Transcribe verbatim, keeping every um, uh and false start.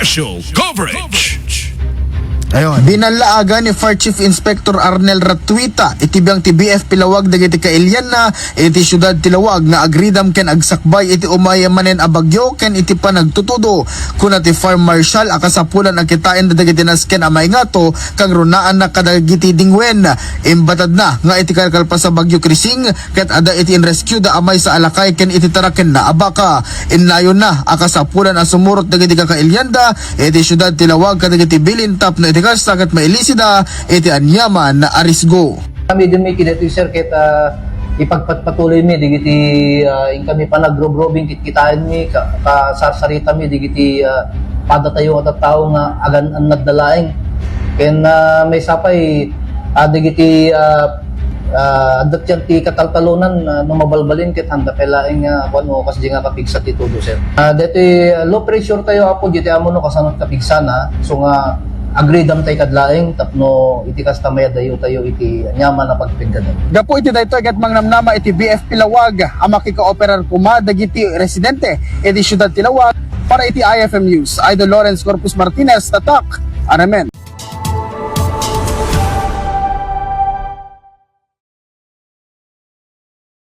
Show coverage. Ayon. Binallaagan ni Fire Chief Inspector Arnel Ratuita iti biang ti B F P Laoag dagiti kailianna iti siudad ti Laoag nga agridam ken agsakbay iti umay manen a bagyo ken iti panagtutudo. Kuna ti Fire Marshal a kasapulan a kitaen dagiti nasken a maingato kang runaanna kadagiti dingwen. Imbatadna nga iti kalkalpas a Bagyo Krising ket adda iti inrescue da a maysa a lakay ken iti tarakenna a baka. Innayonna a kasapulan a sumurot dagiti kakailianda iti siudad ti Laoag kadagiti bilin tapno iti kasta ket mailisida iti aniaman a risgo. Kami din mi kidati, sir, ket, ah, ipagpatpatuloy mi digiti, ah, inkami panagrubrubbing kitkitaen mi, ka-, kasarsarita mi digiti, ah, padatayo a tattao nga agan-annad da laeng. Ken, ah, maysa pay, ah, digiti, ah, ah, adda ti kataltalonan, ah, no mabalbalin ket handa pay laeng nga kuan o kasdi nga kapigsa ti tudo, sir. Ah, deti, ah, low pressure tayo, Apo, diti amo no kasano ti kapigsana, so nga agridam tay kad laeng tapno iti kasta mayadayo tayo iti aniaman a pagpiggadan. Gapu iti daytoy ket mangnamnama iti B F P Laoag a makikaoperar koma dagiti residente iti siudad ti Laoag. Para iti I F M News, Idol Lawrence Corpus Martinez, Tatak, Aramen.